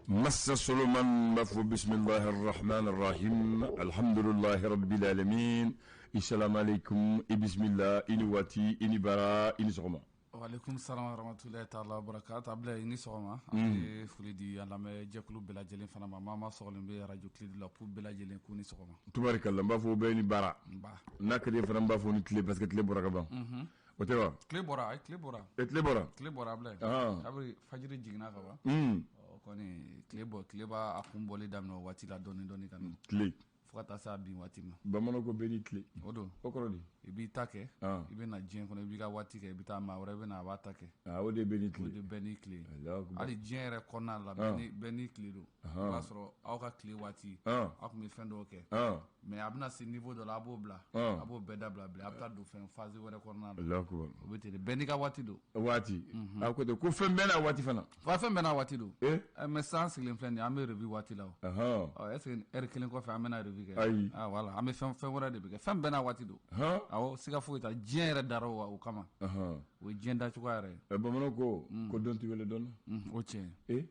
Masa Solomani b'a fɔ bisimilahi rahmani rahim alhamdulilahi rabbil alamin isalaamaaleykum i bisimila i ni waati i ni bara i ni sɔgɔma. Waaleykum salam wa rahmatulahi taala wa barakatu Abulayi i ni sɔgɔma. An bɛ foli di an lamɛn jɛkulu bɛɛ lajɛlen fana ma maa maa sɔgɔlen bɛ arajo Kiledu la k'u bɛɛ lajɛlen k'u ni sɔgɔma. Tubarikala n b'a fɔ bɛɛ ni baara. Nba. N'a ka di ye fana n b'a fɔ ni tile parce que tile bɔra ka ban. O tɛ wa? Tile bɔra ayi tile bɔra. E tile bɔra? Tile bɔra Abulayi. Ɔn. Kabini fajiri jiginna ka ban. O kɔni tile bɔ tile b'a kun bɔli daminɛ o waati la dɔɔni dɔɔni ka na. Tile. Fo ka taa se a bin waati ma. Bamananw ko bɛɛ ni tile. O don. O kɔrɔ di? I b'i ta kɛ. Ɔn. I bɛ na diɲɛ kɔnɔ i b'i ka waati kɛ i bɛ taa maa wɛrɛ bɛ na a b'a ta kɛ. Aa o de ye bɛɛ ni tile. O de bɛɛ ni tile. Alahu akibaru. Hali diɲɛ yɛrɛ kɔnɔna la bɛɛ ni tile don. O b'a sɔrɔ aw ka tile waati. Ɔn. Aw tun bɛ fɛn dɔw kɛ. Ɔn. Mais a bɛna se niveau dɔ la a b'o bila. Ɔn. A b'o bɛɛ dabila bilen a bɛ taa don fɛn phase wɛrɛ kɔnɔna la. Alahu akibaru. O bɛ ten de bɛɛ n'i ka waati don. Waati. A ko ten ko fɛn bɛɛ n'a waati fana. Wa fɛn bɛɛ n'a waati don. E. Mais sisan an sigilen filɛ nin ye an bɛ revue waati la o. Ɔhɔn. Ɔ est ce que heure kelen kɔfɛ an bɛna revue kɛ? Ayi. Ah voilà an bɛ fɛn fɛn wɛrɛ de bɛ kɛ fɛn bɛɛ n'a waati don. Hɔn. Awɔ siga foyi t'a la diɲɛ yɛrɛ dara o kama. Ɔhɔn. O ye diɲɛ dacogoya yɛrɛ ye. Ɛ bamananw ko ko don tɛ wele don na. O tiɲɛ. E.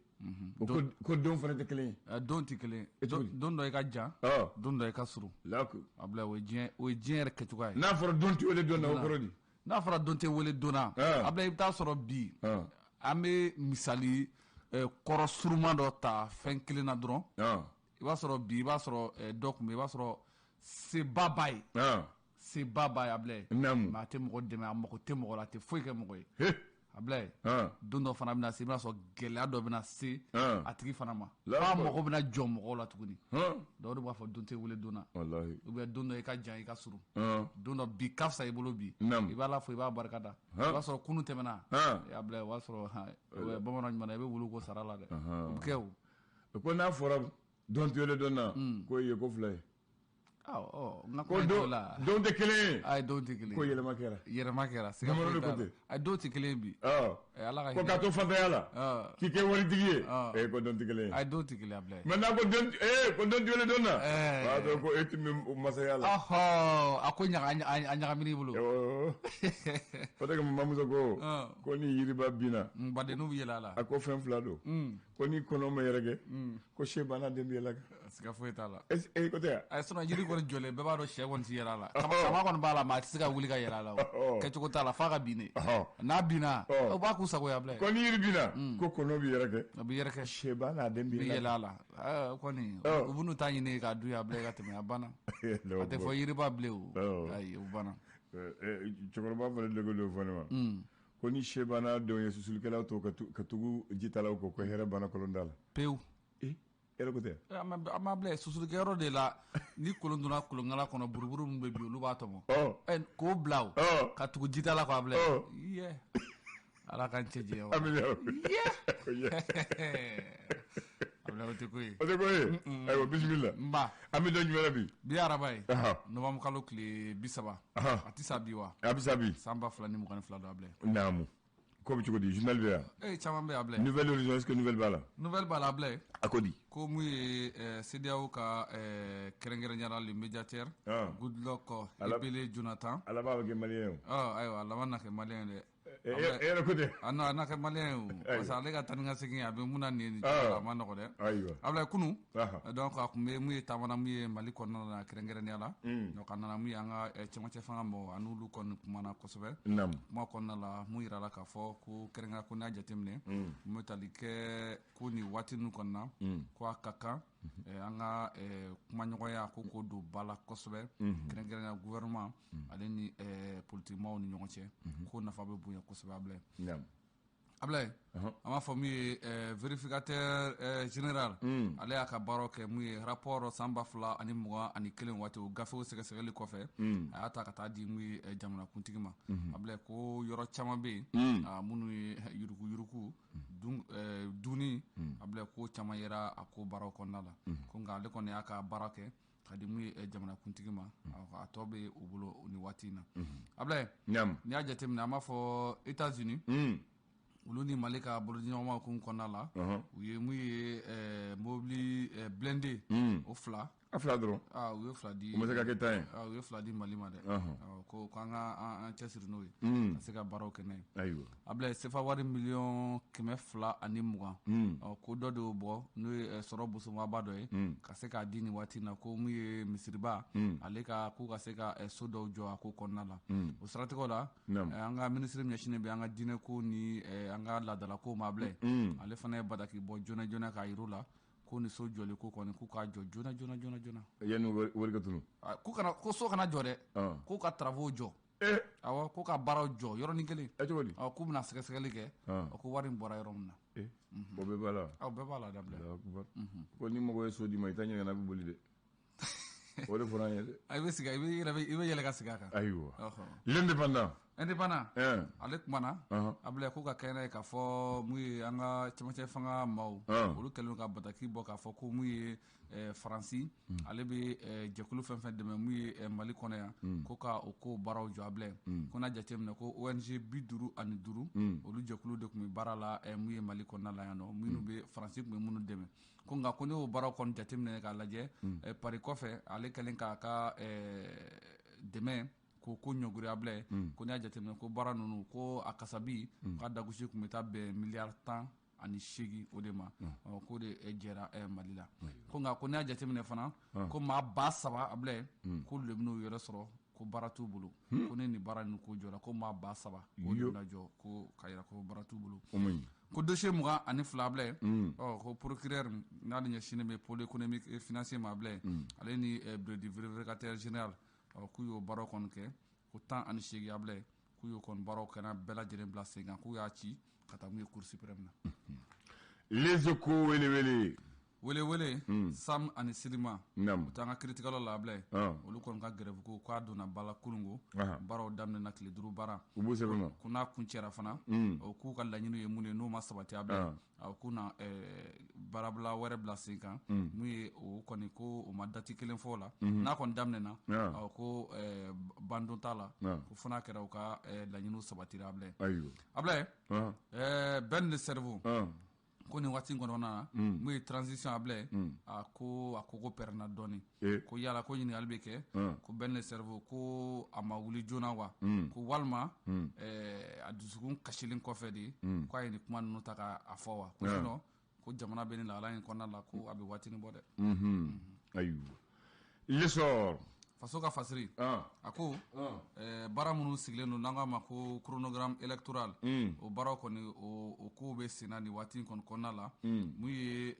Ko don fana tɛ kelen ye. Ɛ don tɛ kelen ye. Cogo di? Don dɔ i ka jan. Ɔ. Don dɔ i ka surun. Alahu. Abulayi o ye diɲɛ yɛrɛ kɛcogoya ye. N'a fɔra don tɛ wele don na o kɔrɔ di? N'a fɔra don tɛ wele don na. Abulayi i bɛ taa sɔrɔ bi. An bɛ misali kɔrɔ surunman dɔ ta fɛn kelen na dɔrɔn. I b'a sɔrɔ bi i b'a sɔrɔ dɔ tun bɛ yen i b'a sɔrɔ seba b'a ye. Seba b'a ye Abulayi. Naamu. Mais a tɛ mɔgɔ dɛmɛ a mago tɛ mɔgɔ la a tɛ foyi kɛ mɔgɔ ye. He. Abulayi. Don dɔ fana bɛna se i bɛna sɔrɔ gɛlɛya dɔ bɛna se a tigi fana ma. Allahu F'a akbar. mago bɛna jɔ mɔgɔw la tuguni. Dɔw de b'a fɔ don tɛ wele don na. Walahi. Ou bien don dɔ i ka jan i ka surun. Don dɔ bi ka fisa i bolo bi. Naamu. I b'a la fo i b'a barika da. I b'a sɔrɔ kunun tɛmɛna. Abulayi o b'a sɔrɔ bamanan ɲuman na i bɛ wulu ko sara la dɛ. O bɛ kɛ o. Ko n'a fɔra don tɛ wele don na ko ye ko fila ye. Ko don tɛ kelen ye. Ayi don tɛ kelen ye. Ko yɛlɛma kɛra. Yɛlɛma kɛra. Siga foyi t'a la. Ayi don tɛ kelen ye bi. Ala ka ko k'a to fantanya la. K'i kɛ waritigi ye. Ee ko don tɛ kelen ye. Ayi don tɛ kelen ye Abulayi. Maintenant ko don ee ko don tɛ wele don na. O b'a sɔrɔ ko e tun bɛ masaya la. Ɔhɔ a ko a ɲagamina i bolo. O de kama mamuso ko. Ko ni yiriba binna. Badenninw bɛ yɛlɛ a la. A ko fɛn fila don. Ko ni kɔnɔ ma yɛrɛkɛ. Ko sɛba n'a den bɛ yɛlɛ a kan. Siga foyi t'a la. E ko tɛ wa? Ayi sinon jiri kɔni jɔlen bɛɛ b'a dɔn sɛ kɔni tɛ yɛlɛ a la. Kama kɔni b'a la mais a tɛ se ka wuli ka yɛlɛ a la o. Kɛcogo t'a la f'a ka bin de. N'a binna o b'a k'u sago ye Abulayi. Ko ni yiri binna. Ko kɔnɔ bɛ yɛrɛkɛ. A bɛ yɛrɛkɛ. Sɛba n'a den bɛ yɛlɛ a la. O kɔni u b'u ta ɲini k'a dun Abulayi ka tɛmɛ a banna. A tɛ fɔ yiriba bilen o. Ayi o banna. Cɛkɔrɔba fana dɔ dɔ fɔ ne ma. Ko ni sɛba n'a denw ye susulikɛlaw to ka tugu jitalaw kɔ ko hɛrɛ banna kɔlɔnda la. Pewu. Yɛrɛ ko tɛ. An b'a bila susulikɛyɔrɔ de la ni kolon donna kolonkala kɔnɔ buruburu min bɛ bi olu b'a tɔmɔ. K'o bila o. Ka tugu jitala kɔ Abulayi. Iye. Ala k'an cɛ janya. Amina. Iye. Abulayi o tɛ ko ye. O tɛ ko ye. Ayiwa bisimila. Nba. An bɛ don jumɛn na bi? Bi ye araba ye. Novembre kalo tile 30. A tɛ sa bi wa? A bɛ sa bi. San 2022 don Abulayi. Naamu. Ko bɛ cogo di journal bɛ yan. Ee caman bɛ yan Abulayi. Nouvel Horizon est-ce que nouvelle b'a la? Nouvelle b'a la Abulayi. A ko di? Ko mun ye CEDEAO ka kɛrɛnkɛrɛnnenya la le médiateur. Goodluck Ebele Jonathan. A laban bɛ kɛ malien ye o. Ayiwa a laban na kɛ malien ye dɛ. E yɛrɛ ko tɛ. A non a na kɛ malien ye o. Parce que ale ka taa ni ka segin a bɛ mun na nin ye a ma nɔgɔ dɛ. Ayiwa. Abulayi kunun. Donc a tun bɛ mun ye taama na mun ye Mali kɔnɔna na kɛrɛnkɛrɛnnenya la. Donc a nana mun ye an ka cɛmancɛ fanga mɔgɔw a n'olu kɔni kumana kosɛbɛ. Naamu. Kuma kɔnɔna la mun yirala k'a fɔ ko kɛrɛnkɛrɛn ko n'a jateminɛ. Mun bɛ tali kɛ ko nin waati ninnu kɔnɔna na. Ko a ka kan. An ka kumaɲɔgɔnya ko k'o don ba la kosɛbɛ. Kɛrɛnkɛrɛnnenya gouvernement ale ni politikimaaw ni ɲɔgɔn cɛ. Ko nafa bɛ bonya kosɛbɛ Abulayi. Abulayi an b'a fɔ min ye vérificateur général ale y'a ka baaraw kɛ mun ye rapport san 2021 waati o gafew sɛgɛsɛgɛli kɔfɛ a y'a ta ka taa di mun ye jamanakuntigi ma. Abulayi ko yɔrɔ caman bɛ yen minnu ye yuruguyurugu dunni Abulayi ko caman yera a ko baaraw kɔnɔna la. Ko nka ale kɔni y'a ka baara kɛ ka di mun ye jamanakuntigi ma a tɔ bɛ u bolo nin waati in na. Abulayi n'i y'a jateminɛ an b'a fɔ États-Unis olu ni Mali ka bolodiɲɔgɔnma hukumu kɔnɔna la u ye mun ye mobili blindé o fila A fila dɔrɔn. Aa, u ye fila di. U ma se ka kɛ 10 ye. Aa, u ye fila di Mali ma dɛ. Ko k'an ka an cɛsiri n'o ye ka se ka baaraw kɛ n'a ye. Ayiwa. Abulaye, sefa wari 220 miliyɔn, ɔ, ko dɔ de y'o bɔ, n'o ye sɔrɔ bosomaba dɔ ye, ka se k'a di nin waati in na, ko mun ye misiriba ale ka k'u ka se ka so dɔw jɔ a ko kɔnɔna la. O siratigɛw la, an ka minisiri ɲɛsinnen bɛ an ka diinɛko ni an ka laadalako ma, Abulaye, ale fana ye bataki bɔ joona joona k'a yir'u la ko ni so jɔli ko kɔni, k'u k'a jɔ joona joona joona joona. Yanni wari ka tunu. K'u kana, ko so kana jɔ dɛ, k'u ka travaux jɔ. Awɔ, k'u ka baaraw jɔ yɔrɔnin kelen. Cogo di? K'u bɛna sɛgɛsɛgɛli kɛ ko wari in bɔra yɔrɔ min na. O bɛɛ b'a la. Aw bɛɛ b'a la, dabila. Ko ni mɔgɔ ye so d'i ma, i t'a ɲininka n'a bɛ boli dɛ. O de fɔra an ye dɛ. I bɛ sigi, i bɛ yɛrɛ, i bɛ yɛlɛ ka sigi a kan. Ayiwa. L'Indépendant. Indépendant. Ale kumana. Abulaye, ko ka kɛ n'a ye k'a fɔ mun ye an ka cɛmancɛ fanga maaw. Olu kɛlen ka bataki bɔ k'a fɔ ko mun ye Faransi, ale bɛ jɛkulu fɛn fɛn dɛmɛ mun ye Mali kɔnɔ yan, ko ka o ko baaraw jɔ, Abulaye. Ko n'a jateminɛ ko ONG 55, olu jɛkulu de tun bɛ baara la mun ye Mali kɔnɔna la yan nɔ, minnu bɛ Faransi tun bɛ minnu dɛmɛ. Ko nka ko ne y'o baaraw kɔni jateminɛ k'a lajɛ, Paris kɔfɛ, ale kɛlen k'a ka dɛmɛ ko ɲɔgiri, Abulaye, ko n'i y'a jateminɛ ko baara ninnu, ko a kasabi k'a dagosi tun bɛ taa bɛn miliyari 18 o de ma, k'o de jɛra Mali la. Ko nka ko n'i y'a jateminɛ fana, ko maa 3000, Abulaye, k'olu de bɛn'u yɛrɛ sɔrɔ ko baara t'u bolo. Ko ne ni baara ninnu ko jɔra, ko maa 3000 k'o de bɛna jɔ, ko k'a yira ko baara t'u bolo. Ko dossier 22, Abulaye, ɔ, ko procureur n'ale ɲɛsinnen bɛ pôle économique et financier ma, Abulaye, ale ni bureau du vérificateur général, ɔ, k'u y'o baaraw kɔni kɛ, ko 18, Abulaye, k'u y'o kɔni baaraw kɛnɛ bɛɛ lajɛlen bila sen kan, k'u y'a ci ka taa mun ye Cour suprême na. Les Échos, wele wele. Wele wele, Sam ani Silima. U t'an ka kiiritigɛlaw la, Abulaye. Olu kɔni ka grève ko k'a donna ba la kununko. Baaraw daminɛna, tile 5 baara. U b'u sɛbɛn ma. Ko n'a kuncɛra fana, o k'u ka laɲini ye mun ye, n'o ma sabati, Abulaye, k'u na baarabila wɛrɛ bila sen kan. Mun ye o kɔni, ko o ma date kelen fɔ o la. N'a kɔni daminɛna, ko bandon t'a la. Ko fo n'a kɛra u ka laɲiniw sabatira, Abulaye. Abulaye, Ben le cerveau. Ko nin waati in kɔnɔna na, mun ye transition, Abulaye, a ko a kogo pɛrɛnna dɔɔni. Ko yala ko ɲininkali bɛ kɛ ko Ben le cerveau, ko a ma wuli joona wa? Ko walima a dusukun kasilen kɔfɛ de ko a ye nin kuma ninnu ta k'a fɔ wa? Ko sinon ko jamana bɛ nin lahala in kɔnɔna la, ko a bɛ waatinin bɔ dɛ. Ayiwa. L'Essor. Faso ka fasiri. A ko baara minnu sigilen don n'an k'a ma ko chronogramme électoral, o baaraw kɔni, o kow bɛ sen na nin waati in kɔni kɔnɔna la. Mun ye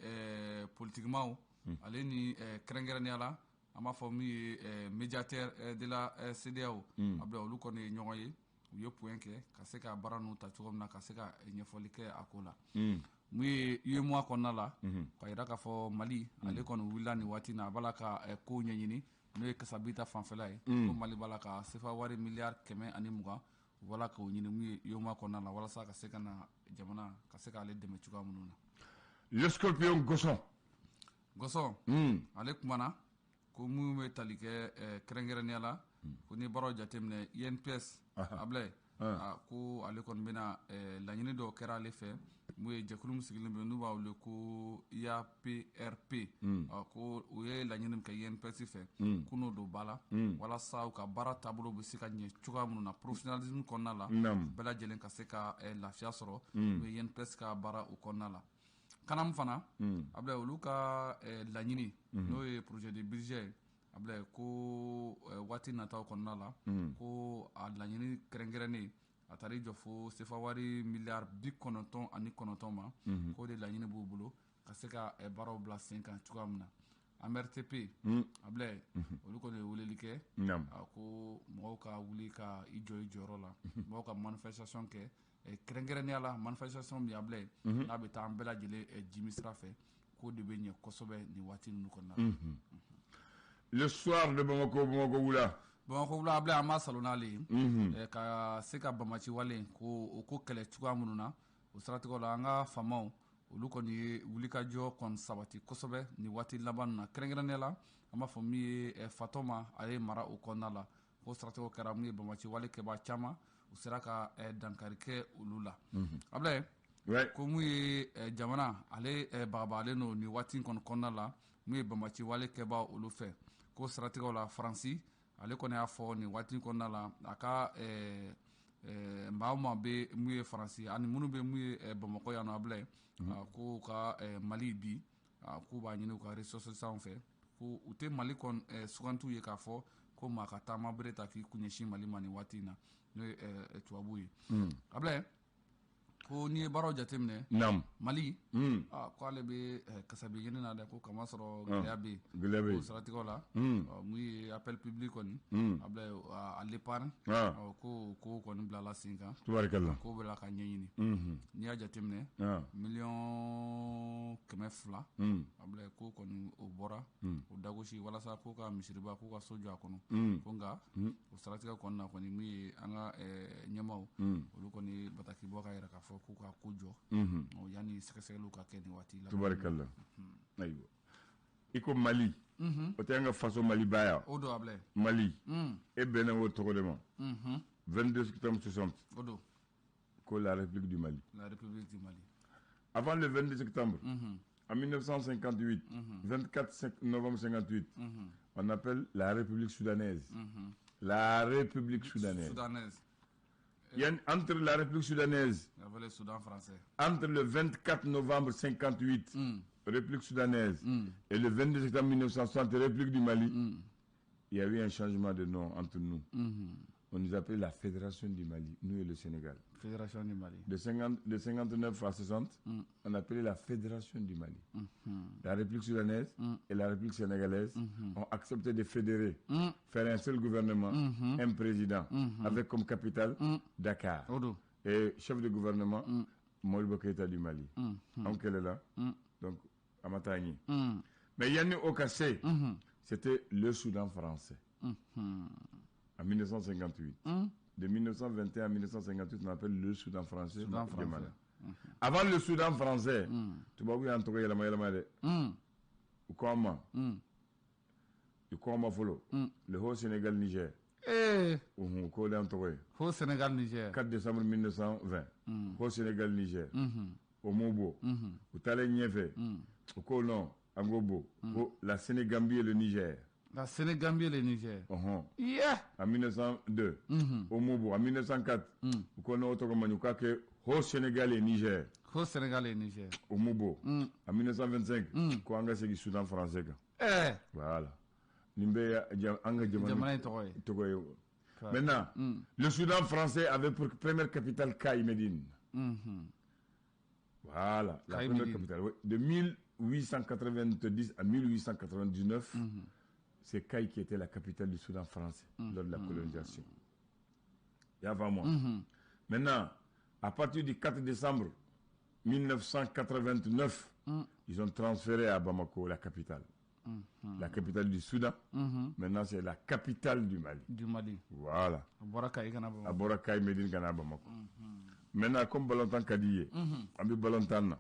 politikimaw ale ni kɛrɛnkɛrɛnnenya la, an b'a fɔ min ye médiateur de la CEDEAO, Abulaye, olu kɔni ye ɲɔgɔn ye, u ye point kɛ ka se ka baara ninnu ta cogo min na, ka se ka ɲɛfɔli kɛ a ko la. Mun ye UEMOA kɔnɔna la, ka yira k'a fɔ Mali ale kɔni wulila nin waati in na, a b'a la ka kow ɲɛɲini, n'o ye kasabi ta fanfɛla ye, ko Mali b'a la ka sefa wari miliyari 120, u b'a la k'o ɲini mun ye UEMOA kɔnɔna la, walasa ka se ka na jamana ka se k'ale dɛmɛ cogoya minnu na. Le Scorpion Gosson. Gosson. Ale kumana ko mun bɛ tali kɛ kɛrɛnkɛrɛnnenya la, ko ni baaraw jateminɛ INPS, Abulaye, ko ale kɔni bɛna laɲini dɔw kɛra ale fɛ, mun ye jɛkulu min sigilen bɛ n'u b'a wele ko IAPRP, ko u ye laɲini min kɛ INPS fɛ, ko n'o don ba la, walasa u ka baara taabolo bɛ se ka ɲɛ cogoya minnu na, professionnalisme kɔnɔna la, bɛɛ lajɛlen ka se ka lafiya sɔrɔ n'o ye INPS ka baara o kɔnɔna la. CANAM fana, Abulaye, olu ka laɲini n'o ye projet de budget ye, Abulaye, ko waati nataw kɔnɔna la, ko a laɲini kɛrɛnkɛrɛnnen a taara i jɔ fo sefa wari miliyari 99 ma, k'o de laɲini b'u bolo ka se ka baaraw bila sen kan cogoya min na. AMRTP, Abulaye, olu kɔni ye weleli kɛ, a ko mɔgɔw ka wuli ka i jɔ i jɔyɔrɔ la, mɔgɔw ka manifestation kɛ, kɛrɛnkɛrɛnnenya la manifestation min, Abulaye, n'a bɛ taa an bɛɛ lajɛlen jimi sira fɛ, k'o de bɛ ɲɛ kosɛbɛ nin waati ninnu kɔnɔna la. Le Soir de Bamako, Bamako wula. Bamako wula, Abulaye, an b'a salon n'ale ye ka se ka bamaci wale ko o ko kɛlɛ cogoya minnu na. O siratigɛw la, an ka faamaw olu kɔni ye wulikajɔ kɔni sabati kosɛbɛ nin waati laban na, kɛrɛnkɛrɛnnenya la an b'a fɔ min ye Fatɔma, a ye mara o kɔnɔna la, ko siratigɛw kɛra min ye bamaci wale kɛbaa caman, u sera ka dankari kɛ olu la. Abulaye, ko mun ye jamana ale bagabagalen don nin waati in kɔni kɔnɔna la. Mun ye banbaci wale kɛbaa olu fɛ, ko siratigɛw la, Faransi ale kɔni y'a fɔ nin waati kɔnɔna la, a ka maa o maa bɛ mun ye Faransi ani minnu bɛ mun ye Bamakɔ yan nɔ, Abulaye, ko ka Mali bi, k'u b'a ɲini u ka ressortissants fɛ ko u tɛ Mali kɔni sugantiw ye k'a fɔ ko maa ka taama bere ta k'i kun ɲɛsin Mali ma nin waati in na, n'o ye tubabuw ye. Abulaye, ko n'i ye baaraw jateminɛ, Mali, ko ale bɛ kasabi ɲini na dɛ, ko kamasɔrɔ gɛlɛya bɛ yen. Gɛlɛya bɛ yen. Ko siratigɛw la, mun ye appel public kɔni, Abulaye, à l'épargne, ko ko kɔni bilala sen kan. Tubarikala. Ko bɛ la ka ɲɛɲini. N'i y'a jateminɛ, 200 millions, Abulaye, ko kɔni o bɔra o dagosi walasa ko ka misiriba k'u ka so jɔ a kɔnɔ. Ko nka o siratigɛ kɔni na kɔni, min ye an ka ɲɛmaaw, olu kɔni ye bataki bɔ ka yira k'a fɔ k'u ka ko jɔ yanni sɛgɛsɛgɛliw ka kɛ nin waati la. Tubarikala. Ayiwa, i ko Mali, o tɛ an ka faso Maliba ya? O don, Abulaye. Mali, e bɛnna o tɔgɔ de ma 22 septembre 60. O don. Ko la République du Mali. La République du Mali. Avant le 22 septembre, en 1958, 24 novembre 58, on appelle la République soudanaise. La République soudanaise. Soudanaise. Il y a entre la République soudanaise, Il y avait le Soudan français. Entre le 24 novembre 58, République soudanaise, et le 22 septembre 1960, République du Mali, il y a eu un changement de nom entre nous. On nous appelait la Fédération du Mali, nous et le Sénégal. Fédération du Mali. De, 50, de 59 à 60, on appelait la Fédération du Mali. La République soudanaise et la République sénégalaise ont accepté de fédérer, faire un seul gouvernement, un président, avec comme capitale Dakar. O don. Et chef de gouvernement, Modibo Keïta du Mali. Donc elle est là. Donc, a ma taa ɲɛ. Mais yanni o ka se, c'était le Soudan français. En 1958. De 1921 à 1958, on appelle le Soudan français. Soudan français. Jamana. Avant le Soudan français, tubabu y'an tɔgɔ yɛlɛma yɛlɛma dɛ. U ko an ma. U ko an ma fɔlɔ. Le Haut Sénégal Niger. U k'o de y'an tɔgɔ ye. Haut Sénégal Niger. 4 décembre 1920. Haut Sénégal Niger. O m'o bɔ. U taalen ɲɛfɛ. U ko non, an k'o bɔ. Ko la Sénégambie et le Niger. La Sénégambie et le Niger. Ɔhɔn. En 1902. O m'o bɔ. En 1904. U ko non, o tɔgɔ man ɲi, u k'a kɛ Haut Sénégal et Niger. Haut Sénégal et Niger. O m'o bɔ. En 1925. Ko an ka segin Soudan français kan. Voilà. Nin bɛɛ ye an ka jamana Jamana in tɔgɔ ye. Tɔgɔ ye. Maintenant, le Soudan français avait pour première capitale Caï Médine. Voilà, la Caï première Médine. Capitale. Oui. De 1890 à 1899, c'est Caï qui était la capitale du Soudan français lors de la colonisation. Et avant moi. Maintenant, à partir du 4 décembre 1989, ils ont transféré à Bamako la capitale. La capitale du Soudan. Maintenant, c'est la capitale du Mali. Du Mali. Voilà. A bɔra Kayi ka na Bamakɔ. A bɔra Kayi Medine ka na Bamako. Maintenant, comme ballontan ka di i ye, an bɛ ballontan na.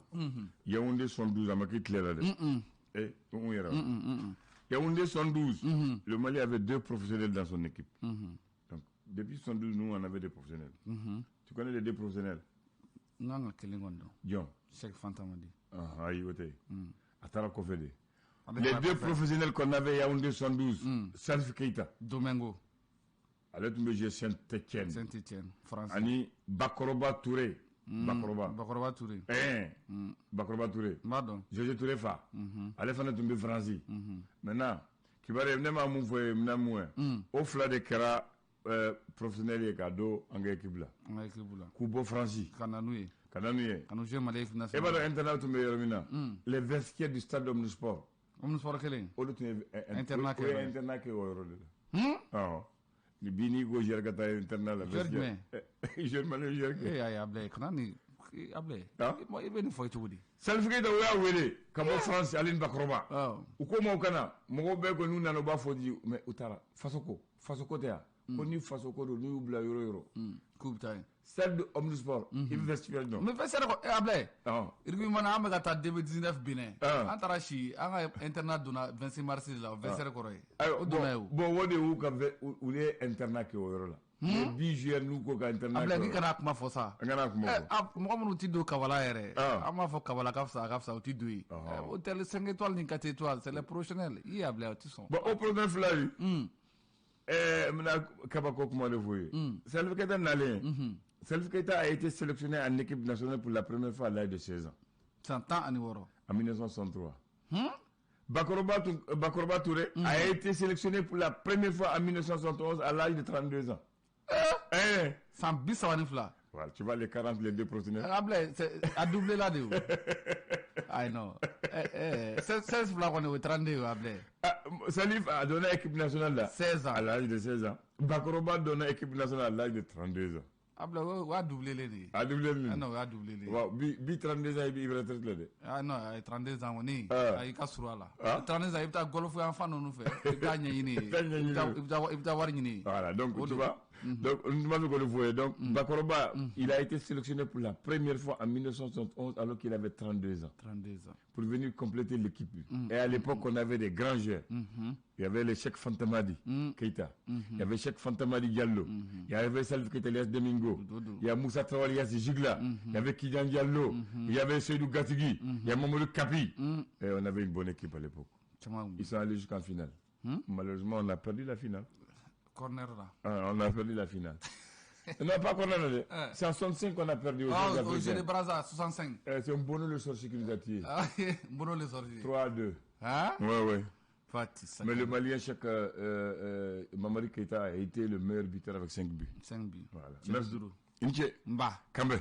Yaoundé 72, a ma k'i tile la dɛ. Eh, n yɛrɛ wa. Yaoundé 72, le Mali avait deux professionnels dans son équipe. Donc, depuis 72, nous, on avait des professionnels. Tu connais les deux professionnels? N kan ka kelen kɔni dɔn. Jɔn? Cheikh Fanta Madi. Ah, ayi, o tɛ. A taara kɔfɛ de. Ale Les taara deux kɔfɛ. Professionnels qu'on avait Yaoundé 72, Salif Keita, Domingo. Ale tun bɛ jouer Saint-Étienne. Saint-Étienne, France. Ani Bakɔrɔba Touré. Bakɔrɔba. Bakɔrɔba Touré. Eh, Bakɔrɔba Touré. N b'a dɔn. José Touré fa. Ale fana tun bɛ Faransi. Maintenant, kibaru ne ma mun fɔ ye, mina mun ye. O fila de kɛra professionnel ye k'a don an ka équipe la. An ka équipe la. K'u bɔ Faransi. Ka na n'u ye. Ka na n'u ye. Ka n'u jouer Mali équipe E b'a nationale. Dɔn internat tun bɛ yɔrɔ min na. Les vestiaires du stade Omnisport. Omnisport kelen. O de tun ye Internat o kɛ ye yɔrɔ ye. Internat kɛ o yɔrɔ de la. Awɔ. Ni bi n'i ko joueur ka taa internat la. Joueur jumɛn? Joueur malien joueur kɛ. Ee ayi, Ablaye, kana nin Ablaye. Ah? I bɛ nin fɔ cogo di? Salif Keita, o y'a wele ka bɔ France, ale ni Bakɔrɔba. U ko ma u kana mɔgɔw bɛɛ ko n'u nana u b'a fɔ di, mais u taara fasoko fasoko tɛ yan ko ni fasoko don, n'u y'u bila yɔrɔ o yɔrɔ. K'u bɛ taa yen. Stade Omnisport, i bɛ vestiaire dɔn. Mais vestiaire ko Ablaye. Ɔn. Rugby man, an bɛ ka taa 2019 Benin. Ah. An taara si an ka internat donna 26 mars de la, o vestiaire kɔrɔ ye. Ayiwa, O donna yen bon o. bon, o de y'u ka u ye internat kɛ o yɔrɔ la. Les 10 joueurs n'u ko ka internat Ablaye, k'i kana kuma fɔ sa. An kana kuma fɔ. Mɔgɔ minnu ti don Kabala yɛrɛ, an b'a fɔ Kabala ka fisa, a ka fisa, u ti don yen. Hôtel 5 étoiles ni 4 étoiles, c'est les professionnels. I Ablaye, o ti sɔn. Bon, o problème fila ye. N bɛna kabako kuma de fɔ ye. Salif Keita nalen, Salif Keita a été sélectionné en équipe nationale pour la première fois à l'âge de 16 ans. San 16. En 1963. Bakoroba Touré a été sélectionné pour la première fois en 1971 à l'âge de 32 ans. Eh. San 32. Voilà, tu vois les 40, les deux professionnels. Ablaye, a doublé là de o. Ayi non. 16 fila kɔni, o ye 32 ye, Ablaye. Ah, Salif a donné l'équipe nationale là. 16 ans. À l'âge de 16 ans. Bakoroba donné l'équipe nationale à l'âge de 32 ans. Ablaye, o y'a doublé de ye. A doublé Ah non, o y'a doublé de ye. Waaw, bi 32 ans, i bɛ retraite la dɛ. Ah non, a ye 32 ans kɔni. Ah. A i ka surun a la. Ah. 32 ans, i bɛ taa golf yan fan ninnu fɛ. I bɛ taa ɲɛɲini yen. I bɛ taa ɲɛɲini. I bɛ taa wari ɲini yen. Voilà, donc tu vois. Donc, n b'a fɛ k'o de fɔ ye. Donc, Bakoroba, il a été sélectionné pour la première fois en 1971 alors qu'il avait 32 ans. 32 ans. Pour venir compléter l'équipe. Et à l'époque, on avait des grands joueurs. Il y avait le Cheikh Fantamadi Keita. Il y avait Cheikh Fantamadi Diallo. Il y avait Salif Keita alias Domingo. Dodo. Il y a Moussa Traoré alias Jigla. Il y avait Kidian Diallo. Il y avait Seydou Gatigui. Il y a Mamadou Kapi. Et on avait une bonne équipe à l'époque. Caman. Ils sont allés jusqu'en finale. Malheureusement, on a perdu la finale. Corner là. Ah, on a perdu la finale. Non, pas qu'on a perdu. C'est en 65 qu'on a perdu aux Ah, Jeux au Jeu de africains. Brazza, 65. C'est un bonhomme le sorcier qui nous a tués. Ah, Bono le sorcier. 3-2. Hein? Ouais. Fati, ça. Mais le Malien Cheikh Mamadi Keita a été le meilleur buteur avec 5 buts. 5 buts. Voilà. Merci. Merci. Inche. Mba. Kambe.